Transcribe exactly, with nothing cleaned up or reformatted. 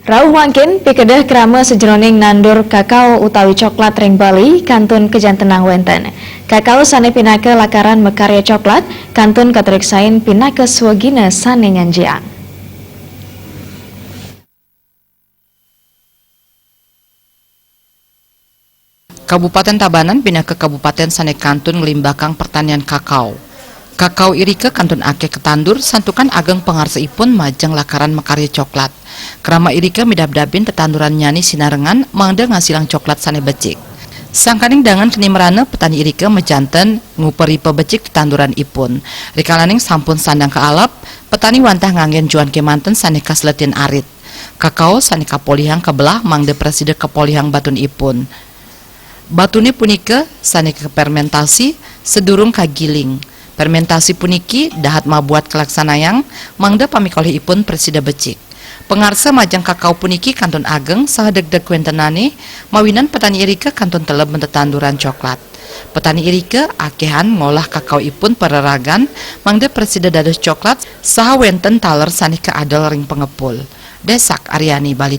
Rauh mangkin, pikedeh krama sajeroning nandur kakao utawi coklat ring Bali kantun kajantenang wenten. Kakao sane pinaka lakaran makarya coklat kantun katriksain pinaka swagina sane nyanjiang. Kabupaten Tabanan pinaka kabupaten sane kantun nglimbakang pertanian kakao. Kakao irika kantun akeh katandur santukan ageng pangarsaipun majeng lakaran makarya coklat. Krama irika midabdabin tetandurannyane sinarengan mangda ngasilang coklat sane becik. Sangkaning dangan keni mrana petani irika majanten nguperipa becik tetanduranipun. Rikalaning sampun sandang kaalap, petani wantah nganggen juan kemanten sane kasletin arit. Kakao sane kapolihang kabelah mangda prasida kapolihang batunipun. Batune punika sane kapermentasi sadurung kagiling. Permentasi puniki dahat mabuat kalaksanayang mangda pamikolihipun prasida becik. Pangarsa majeng kakao puniki kantun ageng saha degdeg wentenane, mawinan petani irika kantun teleb matetanduran coklat. Petani irika akehan ngolah kakaoipun pareragan mangda prasida dados coklat saha wenten taler sane kaadol ring pangepul. Desak Aryani, Bali.